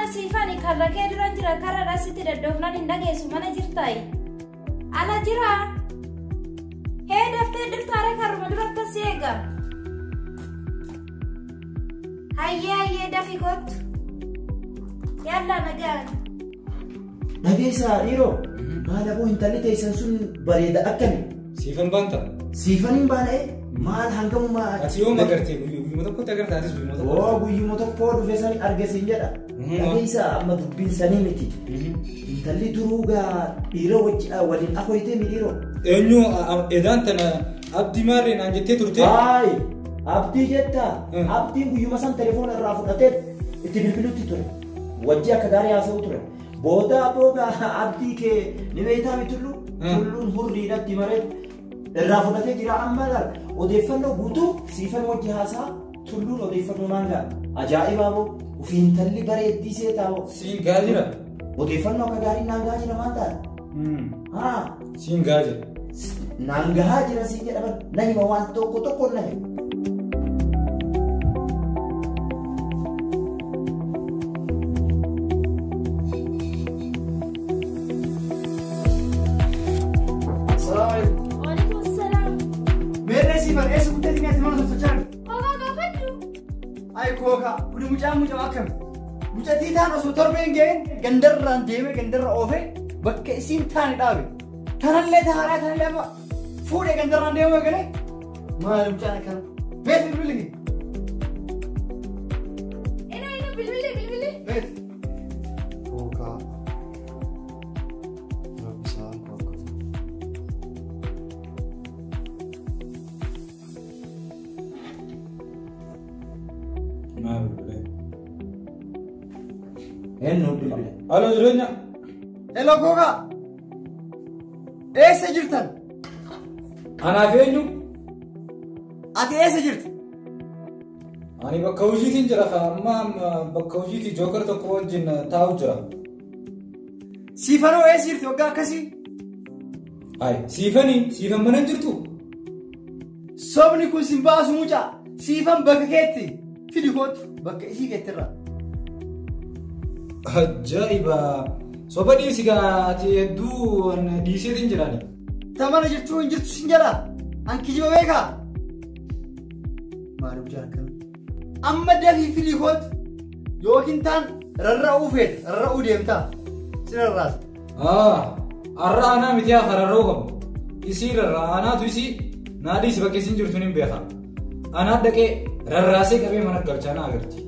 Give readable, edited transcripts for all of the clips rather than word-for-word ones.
Ana siifani karra kee duran jira karra sitti daddoofnaan hin dhageessu mana jirtaayi. Ala jira. Hee daftee dhuftaare karruma duratti si eega. Hayyee hayyee dafi kottu. Yalla nagaan. Dhageessaa dhiiroo. Maal aboo intalli teessan sun bareeda akkami? Siifan baanta. Siifan hin baana'e maal hangamuma. Ati yoom agartee guyyuma tokkotti agarta atis guyyuma tokkotti. Oo guyyuma tokko dhufe sani arge siin jedha. Dhageessaa amma dubbiin sanii miti. Intalli duruu gaa dhiira wajji waliin akoytee mi dhiiroo? Eenyu edaan tana abdii maarree naan jettee turte. Haay abdii jetta abdiin guyyuma san telefoona irraa fudhatee itti bilbilutti ture. Wajji akka gaarii haasa'u ture. Booda booga abdii kee ni beektaa mi tullu? Tulluun hurriidhatti maree irraa fudhatee jira amma laal odeeffannoo guutuu siifan wajji haasaa tulluun odeeffannoo naan ga'a. Ajaa'ibaa boo ofii intalli bareeddii see taa'u. Siin gaa jira. Odeeffannoo akka gaarii naan gahaa jira maal ta'a? Haa Siin gaa jira. Naan gahaa jira siin jedhaman na hima waan tokko tokko na hima. Assalamu alaikum. Waalaikum salaam. Meerree siifan eessa guddatiin ati mana sochochaan? Kookaa gaafadhu. Ay kookaa kuni mucaan mucaa akkami? Mucattii taan osoo torbeen ga'een gandarraan deemee gandarra oofee bakka isiin taane dhaabe. Tanallee taanaa tanallee amma fuudhee gandarraan deemee galee maali mucaan akkana? Meet bilbilli kee? Ina ina bilbilli bilbilli. Meet. Kookaa. Rabbi isaan kookaa. Maa bilbilee. Eenyu bilbile? Aloo jireenya. Hello kookaa. Eessa jirtan? Anaaf eenyu? Ati eessa jirta? Ani bakka hojiitiin jira amma bakka hojiitii jookar tokko wajjin taa'u jira. Siifanoo eessa jirti waggaa akkasii? Ay siifanii siifan mana hin jirtu? Sobni kun sin baasu mucaa. Siifan bakka keetti fidi kootu bakka isii keettirraa. Ajaa'iba! Soba dhiisi gaa ati hedduu dhiiseetiin jiraani. Ta mana jirtu hin jirtu sin jedha. An kijiba beekaa? Maali mucaan akkana? Amma dafii fidi kootu yookiin taan rarra'uu feeta rarra'uu deemtaa sin rarraasa. Har'a anaa miti haa rarra'uu qabu. Isii rarra'a anaatu isii naa dhiisi bakka isiin jirtu hin beeka. Anaa dhaqee rarraasee qabee mana galchaa naa agarti.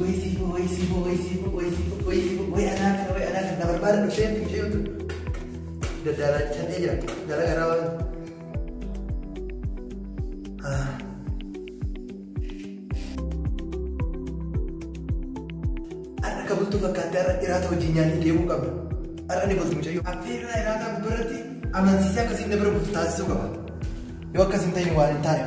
Way siifoo way siifoo way siifoo way siifoo way siifoo way anaa kana way anaa kana na barbaada dhufee mucayyootu daddaalachatee jira dalaga irraa waan. Har'a akka bultuu fakkaattee har'a dhiraata wajjin nyaannee deemuu qabna. Har'a ni bultu mucayyoo. Affeerraa dhiraataa gubbarratti amansiisee akkasiin na bira bultu taasisuu qaba. Yoo akkas hin ta'in waan hin taane.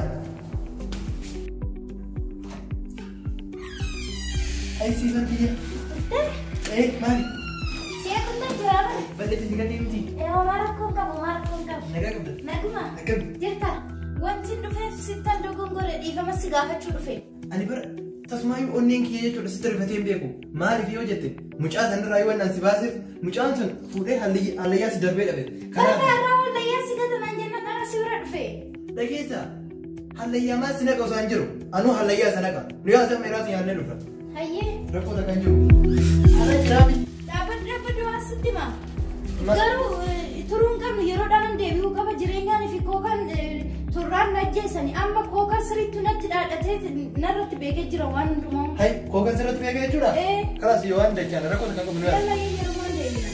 Ay siifan biyya. Eh maali? Si'a kuntan jira bara. Balleetti si gatii miti. Ee homaa rakkoon qabu homaa rakkoon qabu. Nagaa qabda. Naguma. Akkami? Jirta. Wanti dhufeef sittan dogongore dhiifama si gaafachuu dhufe. Ani bara tasumaayyuu onneen kiyya jechuudha sitti rifatee hin beeku. Maaliif yoo jette mucaa sanarraa yoo waan si baaseef mucaan sun fuudhee hallayyaa si darbee dhabe. Kanaaf irraa wallayyaa si gatanan jennaan dhala si bira dhufe. Dhageessa hallayyaa maal si naqa osoo hin jiru anuu hallayyaa isa naqa nu yaa sama irraa nyaannee dhufa. Hayyee. Rakkoo takka hin jiru. Ala jiraafi. Dhaabbadhu dhaabbadhu waan sitti hima. Garuu turuu hin qabnu yeroodhaan deebi'uu qaba jireenyaan fi kookaan turraan na ajjeesani amma kookaan sirriitti natti dhaadhatee narratti beekee jira waan hundumaa. Hay kookaan sirriitti beekee jechuudha. Ee. Kalaas yoo waan dachaan rakkoo takka hin qabnu yaa. Yalla yeroo waan deebina.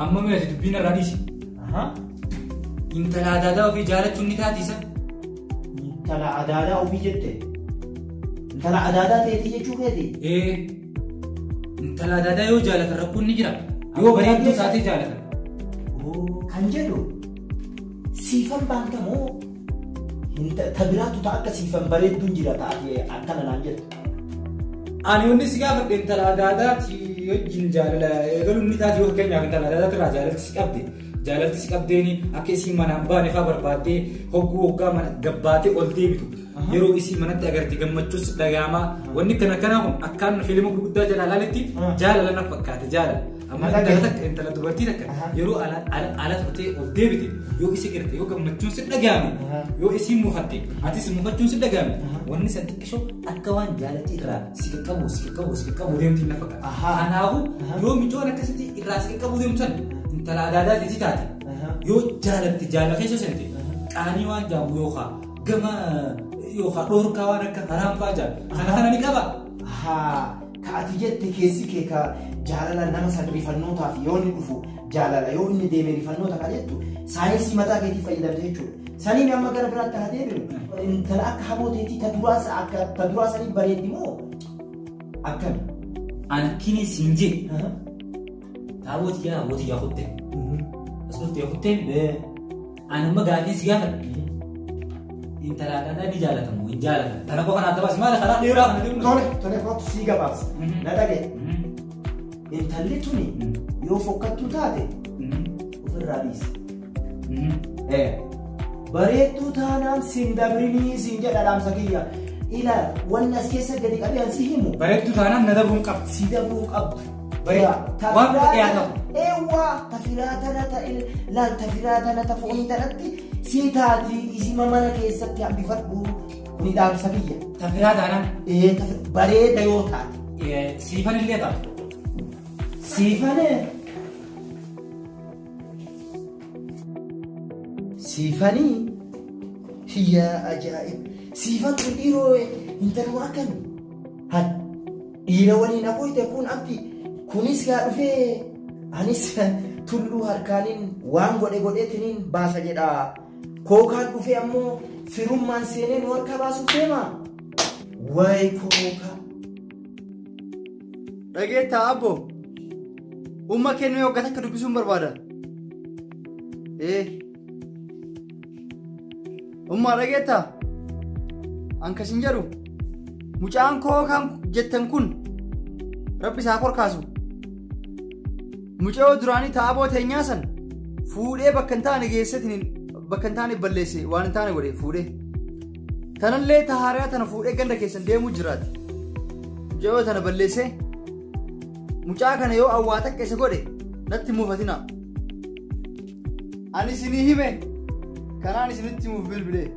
Amma mi'aati dubbiin irraa dhiisi. Intala adaadaa ofii jaalachuun ni taati isa. Intala adaadaa ofii jette. Intala adaadaa ta'eeti jechuu keeti. Ee intala adaadaa yoo jaalatan rakkoon ni jira. Yoo bareedduu taatee jaalatan. Kan jedhu siifan baanta moo ta biraatu ta akka siifan bareedduun jira taate akkana naan jettu. Ani wanni si gaafadhe intala adaadaati wajjin jaalala eegaluun ni taati yoo fakkeenyaaf intala adaadaati irraa jaalalti si qabde. Jaalalti si qabdeeni akka isiin manaan baane fa'aa barbaaddee hogguu hoggaa mana gabbaatee ol deebitu. Yeroo isii manatti agarte gammachuus dhaga'ama. Wanni kana kana kun akkaan fiilma gurguddaa jala alaalitti jaalala na fakkaate jaalala. Amma intala takka intala dubartii takka yeroo ala turtee of deebite yoo isii garte yoo gammachuun si dhaga'ame yoo isii mufatte atis mufachuun si dhaga'ame wanni san xiqqishoo akka waan jaalatti irraa si qaqqabu si qaqqabu si qaqqabu deemti na fakkaata. Kanaafuu yoo micoon akkasitti irraa si qaqqabu deemtu san intala adaadaa teeti taate yoo jaalatte jaalala keessa seente qaanii waan jaamu yookaan gama yookaan dhoorkaa waan akka haraam fa'aa jaalu kana kana ni qaba. Ka ati jette keessi kee ka jaalala nama san rifannootaaf yoo inni dhufu jaalala yoo inni deeme rifannoota ka jettu saayinsii mataa keetii fayyadamte jechuudha. Saniin amma gara biraatti haa deebinu intala akka habooteetii ta duraa akka ta duraa sanii bareeddi moo akkami? Ani kini siin jee taabootii yaa abootii yaa kuttee as dhuftee kuttee ani amma gaafii si gaafadha. Intala adaadaa ni jaalatamu hin jaalatamu. Tana koo kana adda baasi maali karaa dheeraa kana deemnu. Tole tole kootu sii gabaabsa. Na dhagaye. Intalli tuni yoo fokkattuu taate ofirraa dhiisi. Bareedduu taanaan siin dabrinii siin jedha dhaamsa kiyya. Ila wanni as keessa gadi qabee an si himu. Bareedduu taanaan na dabruun qabdi. Si dabruu qabdu. Waan dhiyaatamu. Eewwa tafiraa tana ta laal tafiraa tana ta foonii tanatti sii taati isima mana keessatti hambifadhu kuni dhaamsa kiyya. Tafiraa taanaan. Bareeda yoo taate. Siifan illee taatu. Siifanee. Siifanii yaa ajaa'ib siifan kun dhiiroo intaluma akkami had dhiira waliin afoyte kun abdi kunis gaa dhufee anis tulluu harkaaniin waan godhe godheetiniin baasa jedha kookaan dhufee ammoo firummaan seenee nu harka baasuuf deema wayi kookaa. Dhageettaa abbo umma kennuu waggaa takka dubbisuun barbaada. Ummaa dhageettaa an kasin jedhu mucaan kookaan jettan kun rabbi isaa korkaasu. Mucayoo duraanii taaboo teenyaa san fuudhee bakka hin taane geesseetiin bakka hin taane balleesse waan hin taane godhe fuudhee. Tanallee tahaariyaa tana fuudhee ganda keessan deemuu jiraati. Mucayoo tana balleessee mucaa kana yoo awwaa takka isa godhe natti muufatina. Ani isinii hime kanaan isinitti himuuf bilbilee.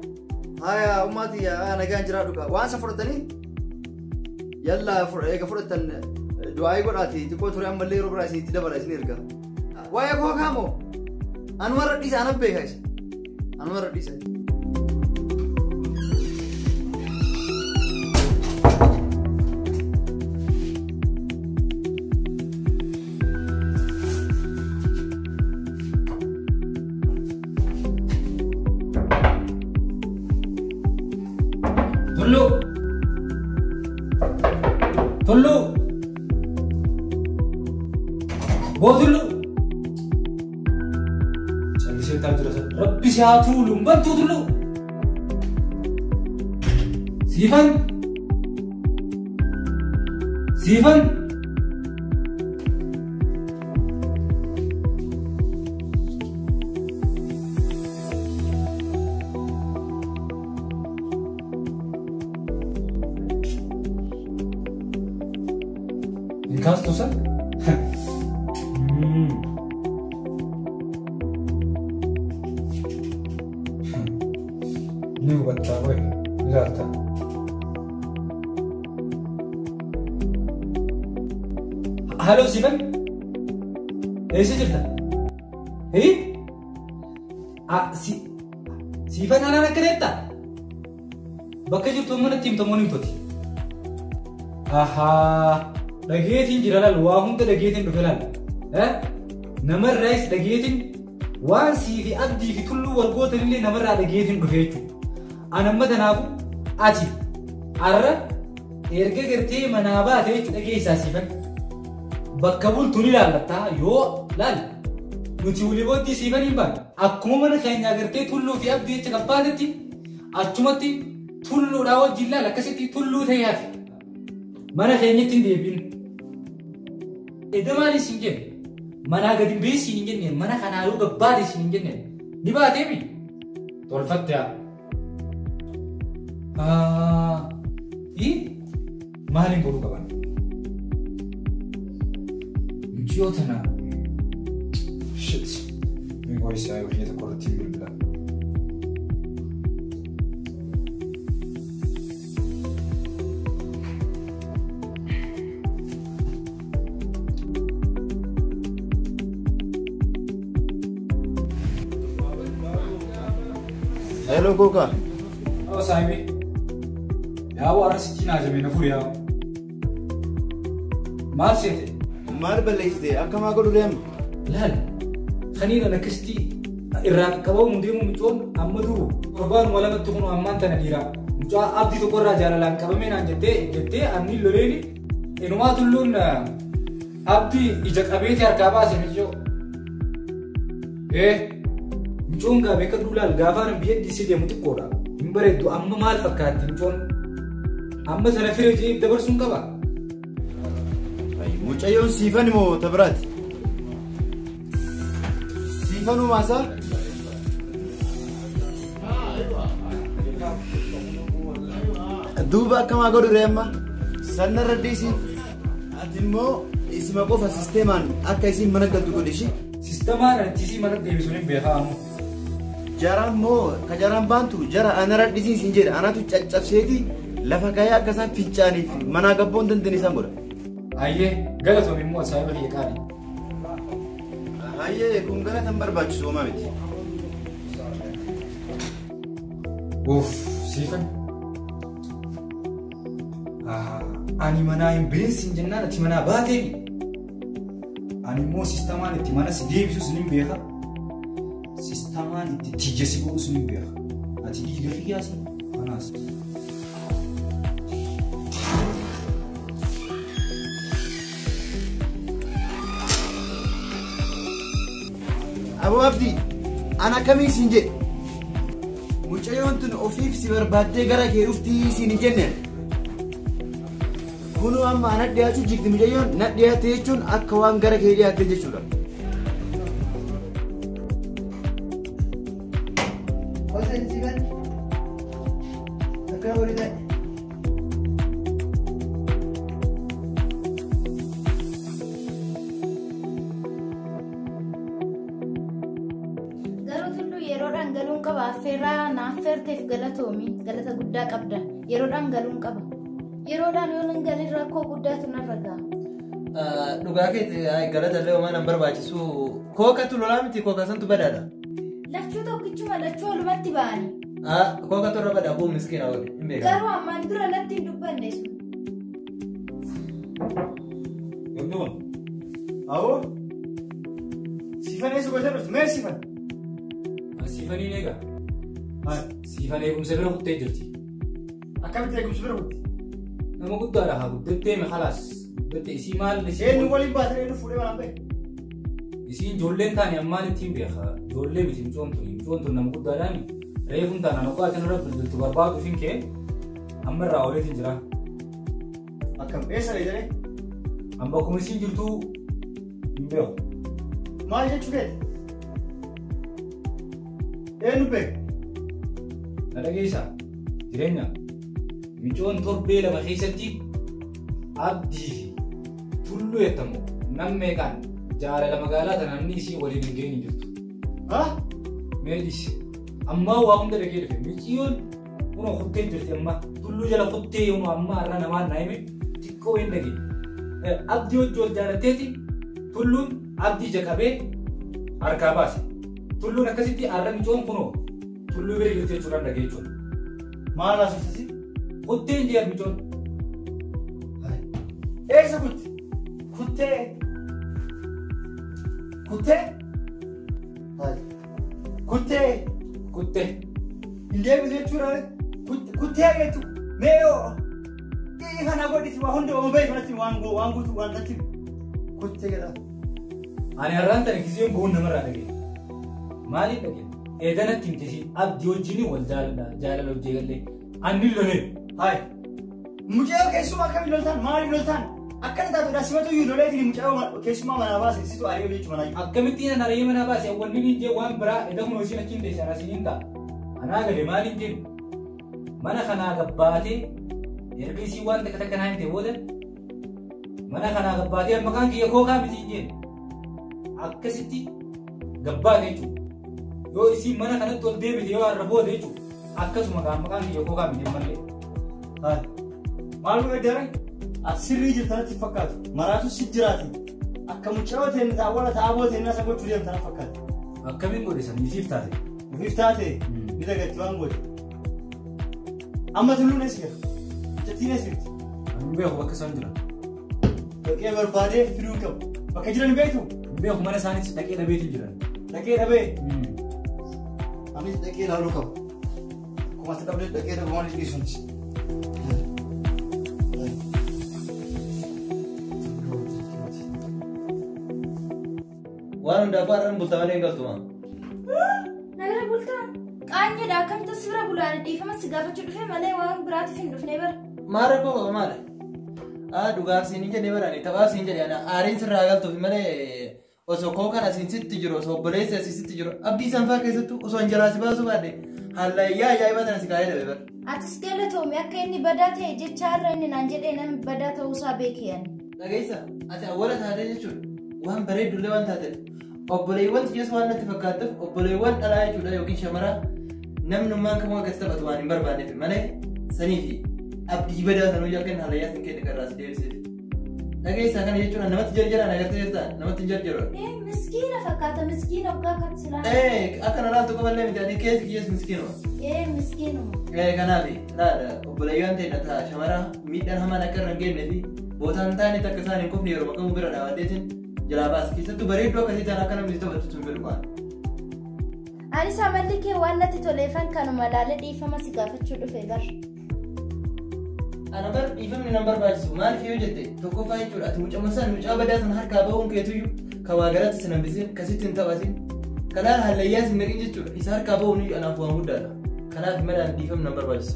Haya ummaati nagaan jiraadhu kaa waan isa fudhatanii yalla eega fudhatan du'aayii godhaati xiqqoo ture ammallee yeroo biraa isinitti dabala isin erga. Waa'ee kookaa moo anumarra dhiisa anan beeka isa anumarra dhiisa. Tulluu. Tulluu. Boo tulluu. Callisee taa'u jira sana. Rabbi si haa tuulu hin bantuu tulluu. Siifan. Siifan. Hin kaastu san? Ni hubattaa qoy ilaalta. Haaloo Siifan? Eessa jirta? Siifan anaan akka deettaa? Bakka jirtu manatti himta moo himtoti? Ahaa dhageetiin jira laal waa hunda dhageetiin dhufe laal. Namarraayis dhageetiin waan sii fi abdii fi tulluu wal gootanillee namarraa dhageetiin dhufe jechuudha. Ani amma tanaafu ati har'a erga gartee manaa baate jechuudha dhageessaa siifan. Bakka bultu ni laallattaa yoo laal nuti walii booddee siifan hin baane. Akkuma mana keenyaa gartee tulluu fi abdii jecha qabbaatetti achumatti tulluudhaa wajjin laal akkasitti tulluu ta'ee hafe. Mana keenyatti hin deebiin. Edda maaliif siin jenne? Manaa gadi hin bahin siin hin jenne mana kanaa yoo gabbaate siin hin jenne ni baateemi? Tolfatte haa. Maaliin godhuu qaban? Mucayyoo tana. Shit. Mee isaa hojii tokko irratti bilbila. Hello Koka. Oh Saahibi. Yaa warra sitti naajame na furi yaa. Maal seete? Maal balleessite akkamaa godhu deema? Laal kaniin akkasitti irraa qaqqabamu deemu mucoon amma duru torbaanuma lamatti kun ammaan tana dhiira. Mucaa abdii tokko irraa jaalalaan qabamee naan jettee anni loleeni inumaa tulluun abdii ija qabeeti harkaa baase micoo. Mucoon gaa beekadhu laal gaafaan biyya dhiisee deemu xiqqoodha. Hin bareeddu amma maal fakkaatti mucoon? Amma sana firee jee dabarsuun qaba. Mucayyoon siifan moo tabiraati? Siifanuu maasaa? Duuba akkamaa godhu ree amma? Sanarra dhiisi. Ati immoo isima qofa sisteemaan akka isiin mana galtu godhi ishii. Sisteemaan ati isii mana deebisuun hin beekamu. Jaraan moo ka jaraan baantu jara anarra dhiisiin siin jedha anatu caccabseeti lafa kaayee akka isaan fincaaniif manaa gabboon dandeen isaan godha. Ayyee galatoon immoo saayiba kiyya qaali. Ayyee kun galatan barbaachisu homaa miti. Uff siifan. Ani manaa hin beesin jennaan ati manaa baateeni. Ani immoo sisteemaan itti mana si deebisus ni beeka. Sisteemaan itti tiyya si godhus ni beeka. Ati dhiiga kiyyaas kanaas. Aboo Abdii, ana akkamiin siin jedhe? Mucayyoon tun ofiif si barbaaddee gara kee dhuftii siin hin jenne. Kunoo amma ana dhiyaachuu jirti mucayyoon na dhiyaate jechuun akka waan gara kee dhiyaatte jechuudha. Hoseen siifan. Akkana walii ta'e. Garuu tulluu yeroodhaan galuun qaba. Affeerraa na affeerteef galatoomi. Galata guddaa qabda. Yeroodhaan galuun qaba. Yeroodhaan yoo hin galin rakkoo guddaatu narra ga'a. Dhugaa keeti galata illee homaa nan barbaachisu. Kookatu lolaa miti kooka santu badaadha. Lachuu tokkichuma lachuu walumatti ba'ani. Kookatu irra badaa bu'u miskiina wali hin beekamu. Garuu ammaan dura natti hin dubbanne sun. Gamduun. Awoo. Siifan eessa gootee dhufte? Mee siifan? Siifaniin eegaa. Siifan eegumsa bira kuttee jirti. Akkamitti eegumsa bira kutti? Nama guddaadha haa guddattee khalaas. Guddatte isii maal Eenyu waliin baatee eenyu fuudhee manaan ba'e? Isiin ijoolleen taane ammaan ittiin beeka. Ijoollee miti mucoon tun. Mucoon tun nama guddaadhaani. Reefuun taanaan oggaatiin irra bilbiltu barbaadu fin kee amma irraa ooleetiin jira. Akkam eessa dha jedhee? Amma akkuma isiin jirtu hin beeku. Maal jechuu keeti? Eenyu beeku? Na dhageessaa jireenya micoon torbee lama keessatti abdii fi tulluu eettamu nam meeqaan jaalala magaalaa tana namni isii waliin hin geenye jirtu. Mee dhiisi ammaa waa hunda dhagee dhufe miciyyoon kunoo kuttee jirti amma tulluu jala kuttee yooma amma har'a namaan naa hime xiqqoo hin dhagee. Abdii hojii wal jaalatteeti tulluun abdii ija qabee harkaa baase. Tulluun akkasitti har'a micoon kunoo tulluu bira jirti jechuudhaan dhagee jechuudha. Maal haasofsisi? Kuttee hin jedhan micoon. Eessa kutti? Kuttee. Kuttee? Kuttee. Kuttee. Hin deebisu jechuudha. Kuttee jettu mee yoo kana godhiti waa hunda waan beeku natti waan guutuu waan natti kuttee jedha. Ani har'aan tana giseen bu'uun namarraa dhagee. Maaliif dhagee? Eedanatti himte abdii wajjin wal jaalala hojii galee anni lolee. Hayi. Mucayyoo keessumaa akkamiin loltaan maaliif loltaan? Akkana taatudha simatu iyyuu loleetiin mucayyoo keessumaa manaa baase situ ari'ee jechuudha manaa. Akkamittiin an ari'ee manaa baase wanni inni jee waan biraa edda kun hojiin achiin teesse ana siin ta'a. Anaa galee maaliin jedhu? Mana kanaa gabbaatee erga isii waan takka takka naa himte booda mana kanaa gabbaatee maqaan kiyya kookaa miti hin jenne. Akkasitti gabbaate jechuudha. Yoo isii mana kanatti ol deebite yoo har'a booda jechuudha. Akkasuma maqaan kiyya kookaa miti malee. Maal godhe daree? Ati sirrii jirtu natti fakkaatu. Maraatu si jiraati. Akka mucaa ta'e taawwala taa'aboo ta'e nasa gochuu deemtu natti fakkaata. Akkamiin godhe san isiif taate? Isiif taate ni dagatti waan godhe. Amma tulluun eessa jira? Mucattiin eessa jirti? Ani beeku bakka isaan jiran. Dhaqee barbaadee fiduu qabu. Bakka jiran beektu? Beeku mana isaaniitti dhaqee dhabeetiin jiran. Dhaqee dhabee? Anis dhaqee ilaaluu qabu. Akkuma ati dhabdee dhaqee dhabu waan dhiisuuti. Waan hundaafuu har'aan bulta malee hin galtuma. Nagara bultaa? Qaanyeedha akkamitti as bira bulaan dhiifama si gaafachuu dhufe malee waan biraatiif hin dhufne bara. Maal rakkoo qaba maali? Dhugaaf siin hin jenne barani taphaaf siin jedhe ana aariin sirraa galtuuf malee osoo kookaan asiin sitti jiru osoo obboleessi asiin sitti jiru abdii sanfaa keessattuu osoo hin jalaa si baasuu baadhe hallayyaa ajaa'ibaa tana si kaa'ee dhabe bara. Atis galatoomi akka inni badaa ta'e jecha har'a inni naan jedhee namni badaa ta'uusaa beekee ani. Dhageessa ati awwaala taatee jechuudha waan bareeddullee waan taateef obboleewwan xiyyees waan natti fakkaattuuf obboleewwan dhalaa jechuudha yookiin shamaraa namnummaan kamuu akkas taphatu waan hin barbaanneef malee sanii fi abdii badaa sanuu akka inni hallayyaa sin kenne karraa si deebiseef. Dhageessaa kana jechuun namatti jarjaraan agartee jirtaa namatti hin jarjaru. Miskiina fakkaata miskiina waggaa kan silaa. Akka na laaltu qoballee miti ani keessi kiyyees miskiinuma. Miskiinuma. Kanaaf laala obboleeyyan ta'e ta'a shamaraa miidhaan hamaan akka irra hin geenne fi bootaan taane takka isaan hin kufne yeroo kamuu bira dhaabbateetiin jalaa baasa keessattuu bareedduu akkasii ta'an akka namni taphattu sun fedhu waan. Anis amalli kee waan natti toleefan kanuma laalee dhiifama si gaafachuu dhufe bar. Ana bar dhiifamni nan barbaachisu maaliif yoo jette tokkoffaa jechuudha ati mucaa san mucaa badaa san harkaa bahuun keetuyyuu kan waa galatti sin hambisin kasitti hin taphatin kanaaf hallayyaa sin naqin jechuudha isa harkaa bahuun iyyuu anaaf waan guddaadha kanaaf malaan dhiifamni nan barbaachisu.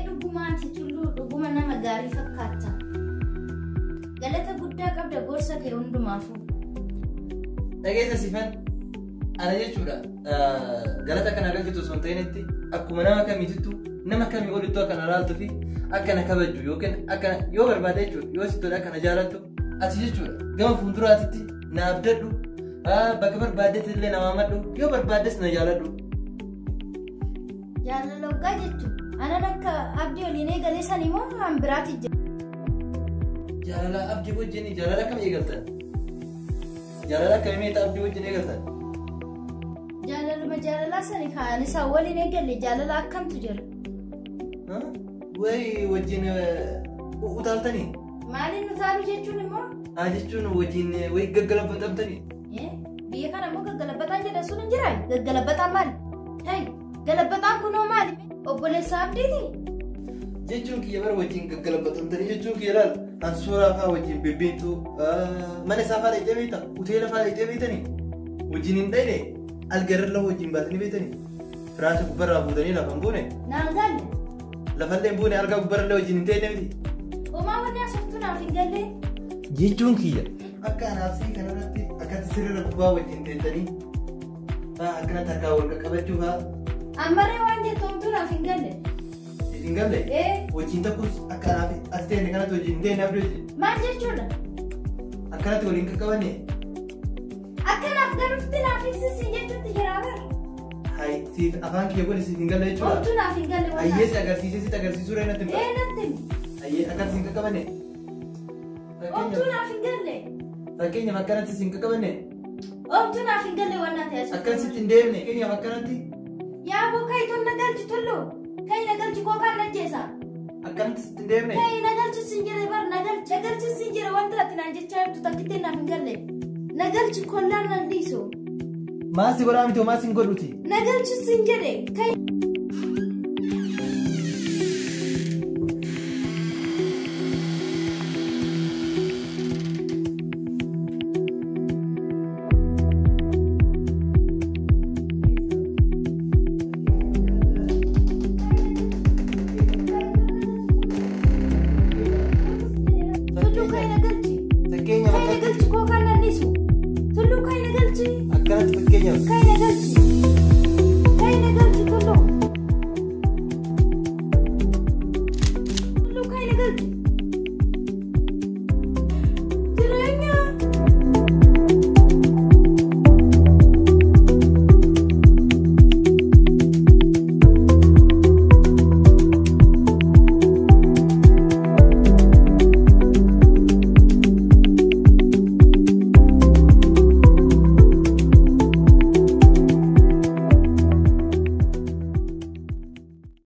Dhugumaati tulluu dhuguma nama gaarii fakkaatta. Galata guddaa qabda gorsa kee hundumaafuu. Dhageessa sifan ana jechuudha galata kana galchitu osoo hin ta'initti akkuma nama kamiitittu nama kamii olittuu akkana laaltuu fi akkana kabaju yookiin akkana yoo barbaade jechuudha yoo sitti tole akkana jaalattu ati jechuudha gama fuulduraatitti na abdadhu bakka barbaaddetti illee na waamadhu yoo barbaaddes na jaaladhu. Jaalala waggaa jechuun anan akka abdii waliin eegalee san immoo waan biraati jira. Jaalala abdii wajjin jaalala akkam eegaltan? Jaalala akkamii meeqa abdii wajjin eegaltan? Jaalaluma jaalalaa sani kaan isaa waliin eegalle jaalala akkamtu jira? Wayi wajjin utaaltanii? Maaliin utaaluu jechuun immoo? Jechuun wajjin wayi gaggalabbatamtanii? Biyya kana immoo gaggalabbataan jedhan sun hin jiraa? Gaggalabbataan maali? Hey, galabbataan kunoo maali? Obboleessa abdiiti? Jechuun kiyya bara wajjin gaggalabbatamtanii jechuun kiyya laal ansuuraa fa'aa wajjin bebbeektuu mana isaa fa'aa dhaqxee beekta hoteela fa'aa dhaqxee beektanii wajjin hin dhayne algarra wajjin baatanii beektanii firaasha gubbarraa fuutanii lafa hin buune. Naan galle. Lafallee hin buune algaa gubbarrallee wajjin hin ta'e miti. Homaa wanni asoftuu naaf hin galle. Jechuun kiyya akka anaaf sii kanarratti akkatti sirriirra gubbaa wajjin teessanii fa'aa akkanatti harkaa wal qaqqabachuu fa'aa. Ammaree waan jettu homtuu naaf hin galle. Hin galle? Wajjin tokkos akka anaaf as ta'e kanatti wajjin hin ta'e abdii wajjin. Maal jechuudha? Akkanatti waliin qaqqabanne. Akka naaf galuufti naaf ibsisiin jechuutti jira bara. Hai, siif afaan kiyya kun siif hin galle jechuudha. Homtuu naaf hin galle waan. Ayyee si agarsiisee sitti agarsiisuu ree natti hima. Natti himi. Ayyee akkanatti hin qaqqabanne. Homtuu naaf hin galle. Fakkeenyaaf akkanatti si hin qaqqabanne. Homtuu naaf hin galle waan naaf yaadu. Akkanatti hin deemne. Fakkeenyaaf akkanatti. Yaa boo kaayitoon na galchi tullu. Kayi na galchi kookaan na jeesa. Akkanatti sitti hin deemne. Kayi na galchi siin jedhe bar na galchi. Na galchi siin jedhe wanta ati naan jechaa jirtu takkitti naaf hin galle. Na galchi kollaan nan dhiisu. Maal si godhaa miti maal si hin godhuti? Na galchi siin jedhe. Kayi.